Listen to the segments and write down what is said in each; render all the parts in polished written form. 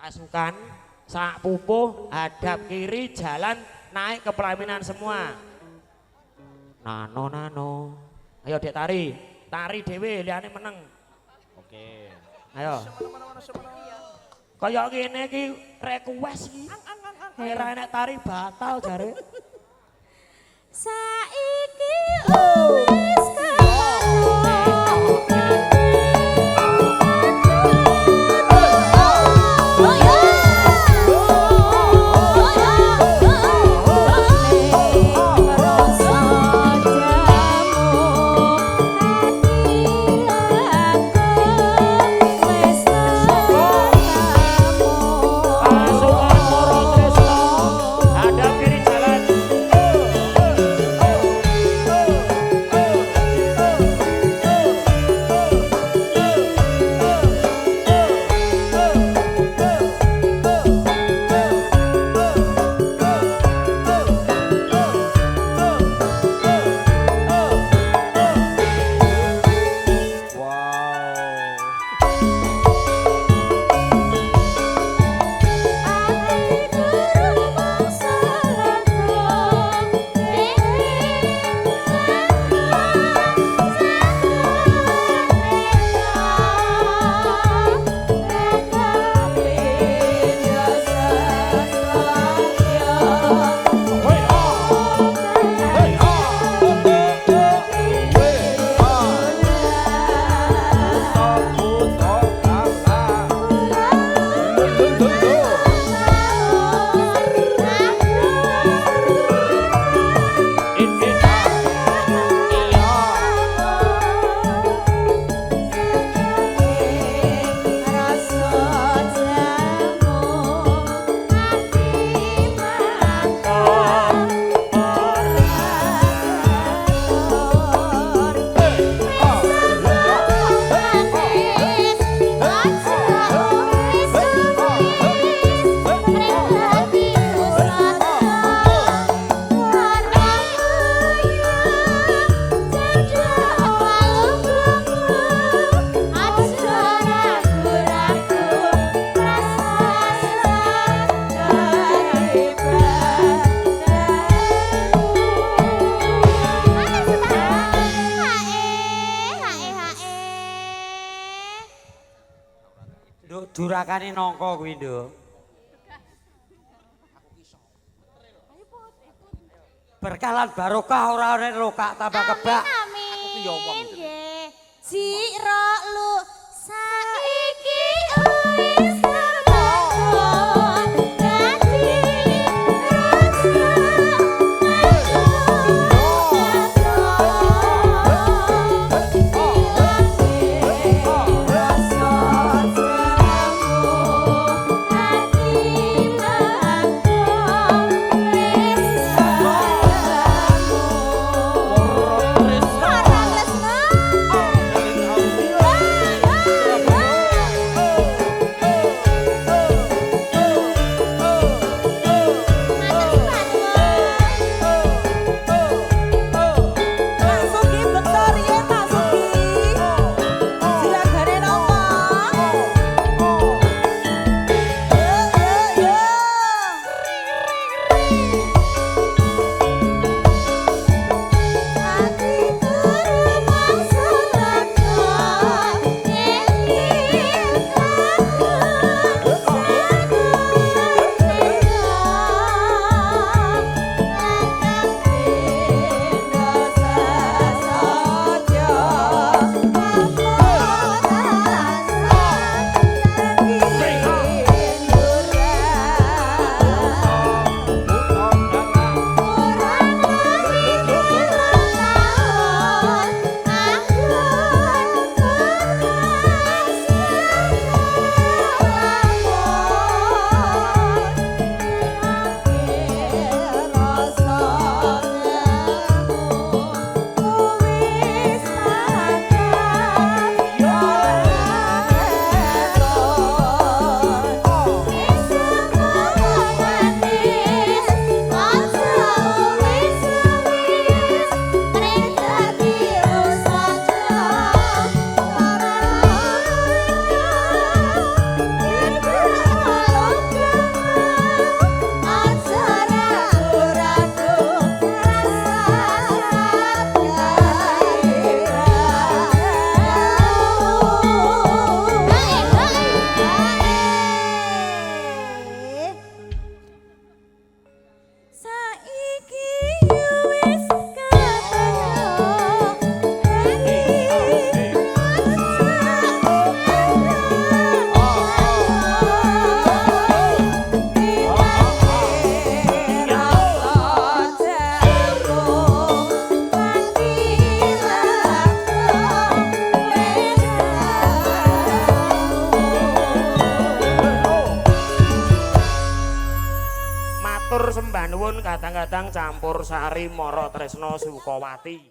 Pasukan sak pupuh hadap kiri jalan naik ke pelaminan semua. Nano nano. Ayo Dek tari, tari dhewe liyane meneng. Oke. Ayo. Kaya ngene iki request iki. Ora enek tari batal jare. Saiki wis Pasukan Moro Tresno hadap kiri jalan. Wow. Nduk jurakane nangka kuwi, Nduk. Berkah lan barokah ora ana lokak tambah kebak. Amin. Aku ki ya wong, Nduk. Nggih. Ji ro lu saiki wis kelakon dadi raja. Tresno. Matur sembah nuwun kadang-kadang campur sari Mara Tresna Sukawati.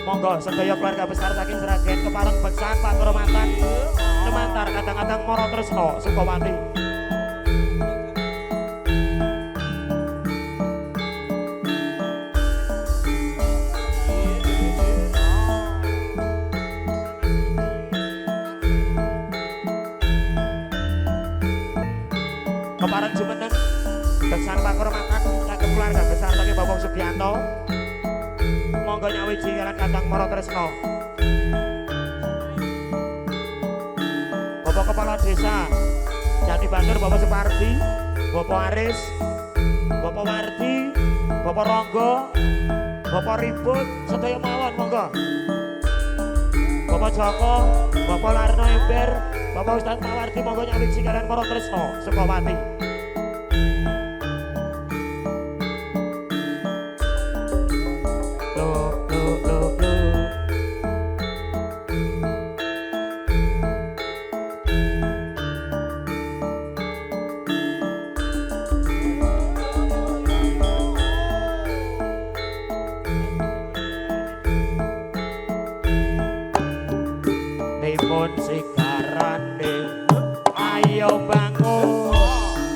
Monggo sedaya keluarga besar saking Sragen kepareng beksan pakurmatan lumantar kadang-kadang Mara Tresna Sukawati. Kepareng jumeneng beksan pakurmatan saking keluarga besar saking Bapak Sugianto. Monggo nyawiji kalian Kakang Mara Tresna. Bapak Kepala Desa Jati Bantur, Bapak Supardi, Bapak Aris, Bapak Wardi, Bapak Ronggo, Bapak Ribut, sedaya mawon monggo. Bapak Joko, Bapak Larno Ember, Bapak Ustadz Mawardi monggo nyawiji kalian Mara Tresna Sukawati. Timun sigarane ayo bangun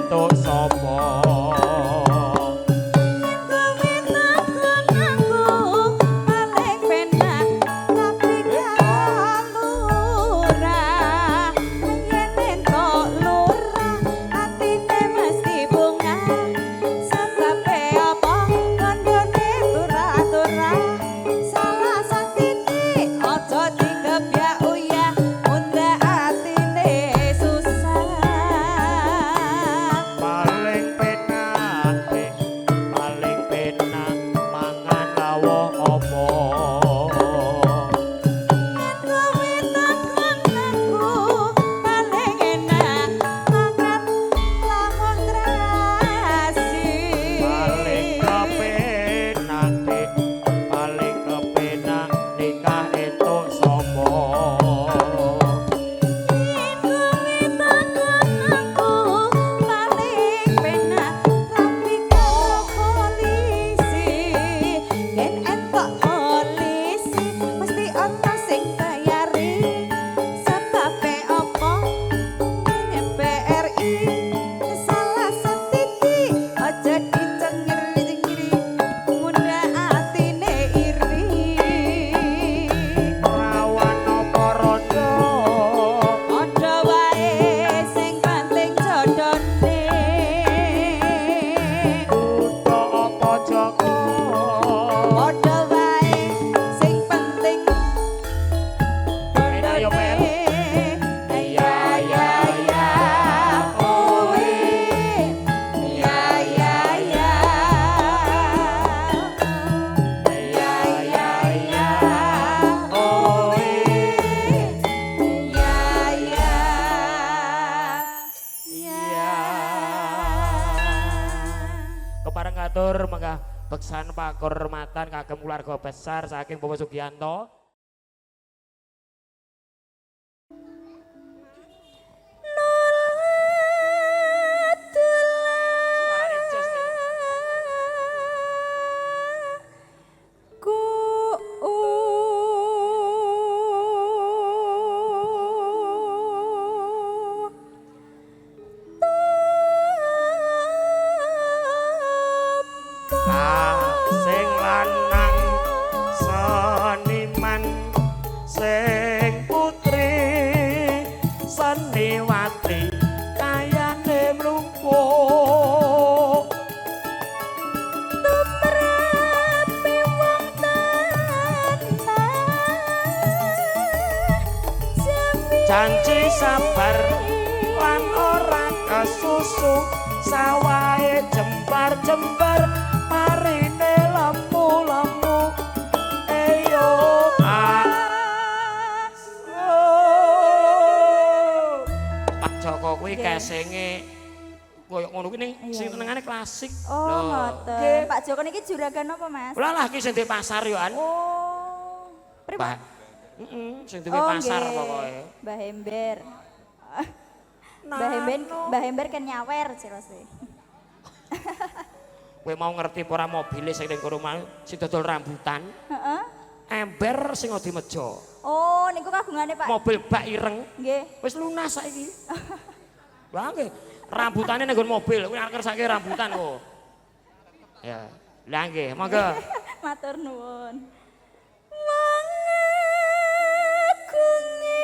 entuk sapa? Kowe takon aku paling penak tapi karo lurah. Yen entuk lurah atine mesti bungah. Sebabe apa kandhane turah-turah. Salah satitik aja digebyak uyah unda atine susah. Paling penak, Dik, paling penak mangan lawuh apa? Yen kowe takon aku paling enak mangan lawuh terasi. Paling kepenak, Dik, paling kepenak nikah entuk sapa? Yen kowe takon aku paling penak rabi karo polisi. Yen entuk polisi mesti ana sing bayari. Sebabe apa BRI salah setitik aja dicengiri-cengiri munda atine iri. Rawan apa rondo? Padha wae sing penting jodone. Buta apa Joko? Padha wae sing penting Enak yo, Mer. dondone. Ya ya ya owe. Ya ya ya. Ya ya ya owe. Ya ya ya. Kepareng katur mangga beksan pakurmatan kagem keluarga besar saking Bapak Sugianto. Suarane jos nih. Ku Ah, sing lanang seniman, sing putri seniwati kayane mlumpuk. Tumrape wong tanah jami Janji sabar lan ora kesusu, sawahe jembar-jembar marine lemu-lemu. Eyo ah. Oh. Pak Joko kuwi kesenge koyo ngono kuwi ning sing senengane klasik. Oh, Lho, ngoten. nggih. Pak Joko niki juragan apa, Mas? Lah lah ki sing di pasar yo an. Oh. Pripun? Pak. Heeh, sing duwe pasar nggih. pokoke. Mbah Ember. Mbah Ember, Mbah Ember kan nyawer cirose. Kowe mau ngerti apa ora mobile sing ning kono mau sing dodol rambutan? Heeh. Ember sing odi meja. Oh, niku kagungane Pak. Mobil bak ireng Nggih. wis lunas saiki. Lah nggih, rambutane ning nggon mobil, kowe arep ngersake rambutan kok. Ya. Lah nggih, monggo. Matur nuwun. Wong agunge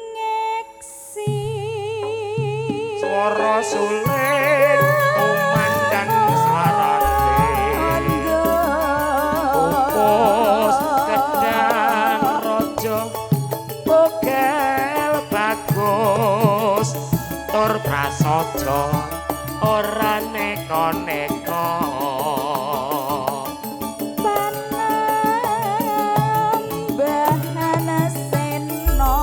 ngeksi. Swara suling kumandang swarane. Pupus gedang raja bogel bagus tur prasaja ora neka-neka. Panambahan sena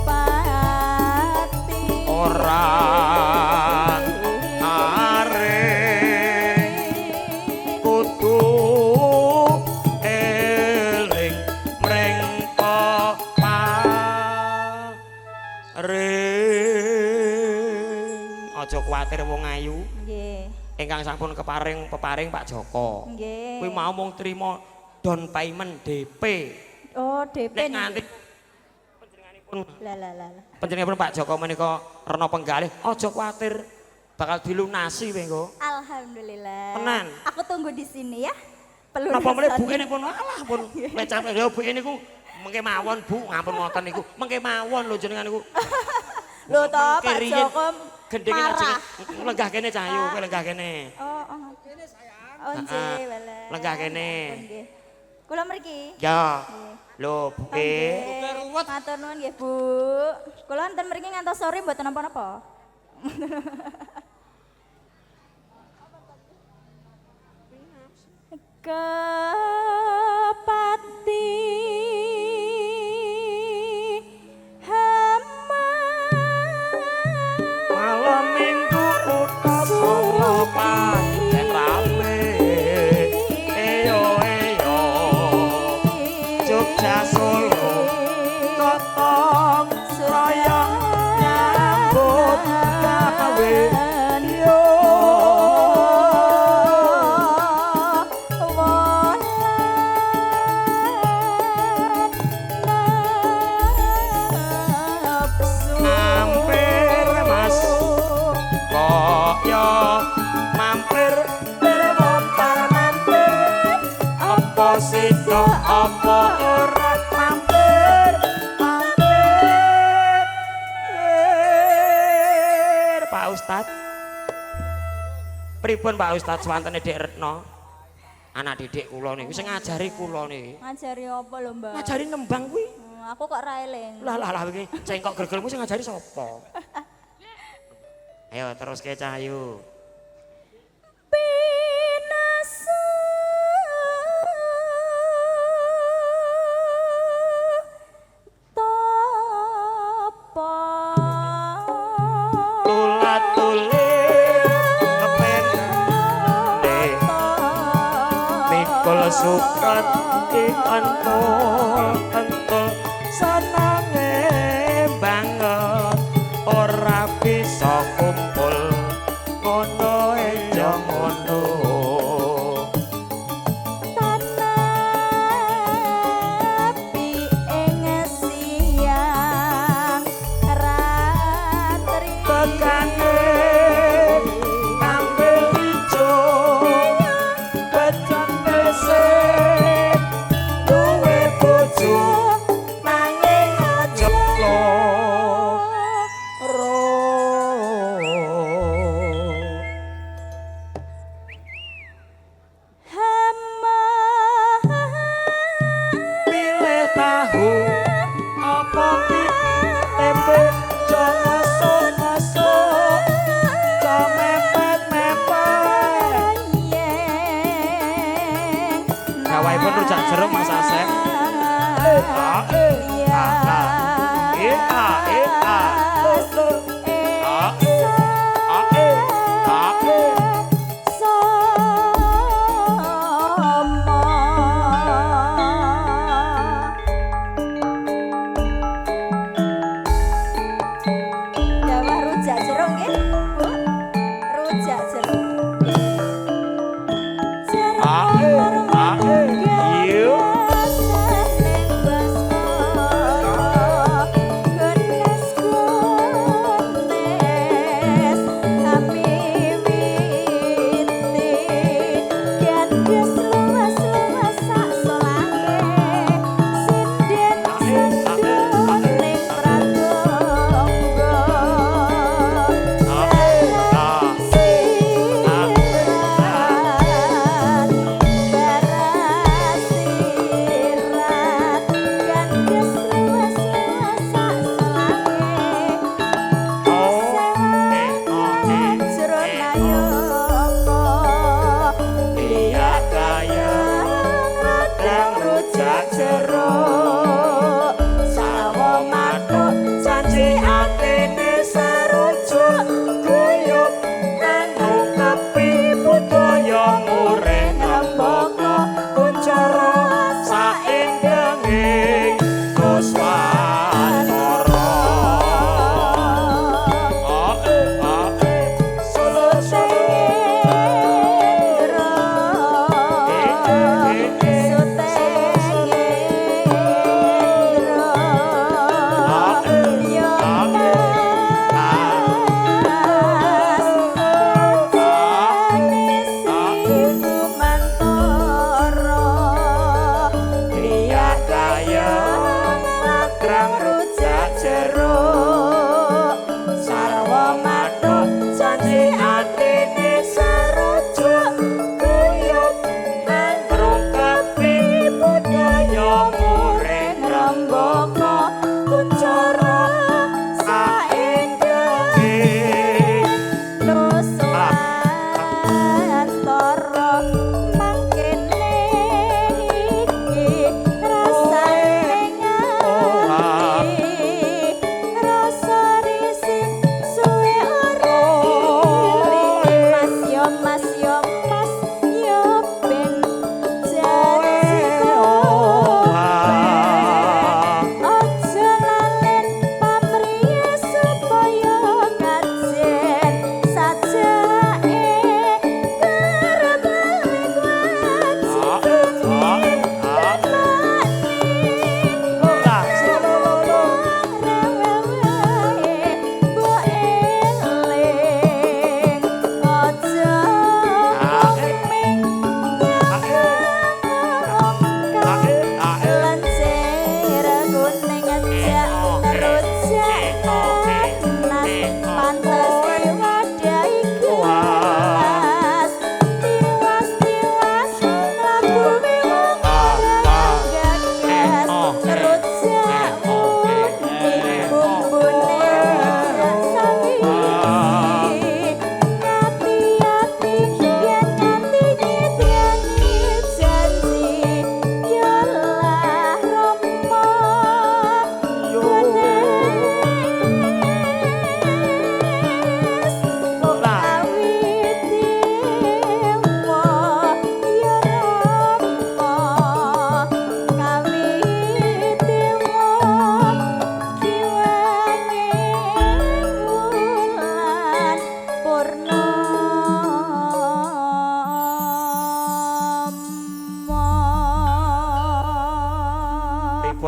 pati. Ora areng kudu eling mring paring. Aja kuwatir wong ayu. Nggih. Ingkang sampun keparing peparing Pak Joko. Nggih. Kuwi mau mung trimo down payment DP. Oh, DP Nek niki. nganti panjenenganipun Lah lah lah. Panjenenganipun Pak Joko menika rena penggalih, aja kuwatir bakal dilunasi kowe engko. Alhamdulillah. Tenan. Aku tunggu di sini ya. Pelunasan. Napa meneh buke pun alah pun lecap lho buke niku mengke mawon Bu, ngampun ngoten niku. Mengke mawon lho jenengan niku. Lho to Pak Joko gendenge ajeng lenggah kene Cahyu, kowe lenggah kene. Oh, oh. Kene sayang. Oh nggih, walah. Lenggah kene. Nggih. Kula mriki. Ya. Lho, buke. Buke ruwet. Matur nuwun nggih, Bu. Kula enten mriki ngantos sore mboten napa-napa. Kepati hama malam minggu utama pancen rame eyo eyo Jogja Solo gotong royong nyambut gawe yo. Mampir Mas kok yo mampir montar mampir apa sida apa ora mampir mampir Pak Ustad pripun Pak Ustad swantene Dik Retno anak didik kula niku sing ngajari kula niki. Ngajari apa lho Mbak? Ngajari nembang kuwi. Aku kok ra eling. Lah lah lah iki cengkok gregelmu sing ngajari sapa? Ayo teruske Cahyu. Pinasu topo tulat tulir kepene mikul suket entul entul senenge banget ora bisa kumpul ngono ejo ngono tanapi ing siang ratri tekane ambil ijo becane sing duwe bojo nanging aja loro. Hama Pilih tahu apa tempe aja ngesuk-ngesuk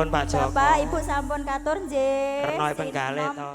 Sampun Pak Joko. Bapak, Ibu sampun katur nggih. Renoe penggale Sinom. to.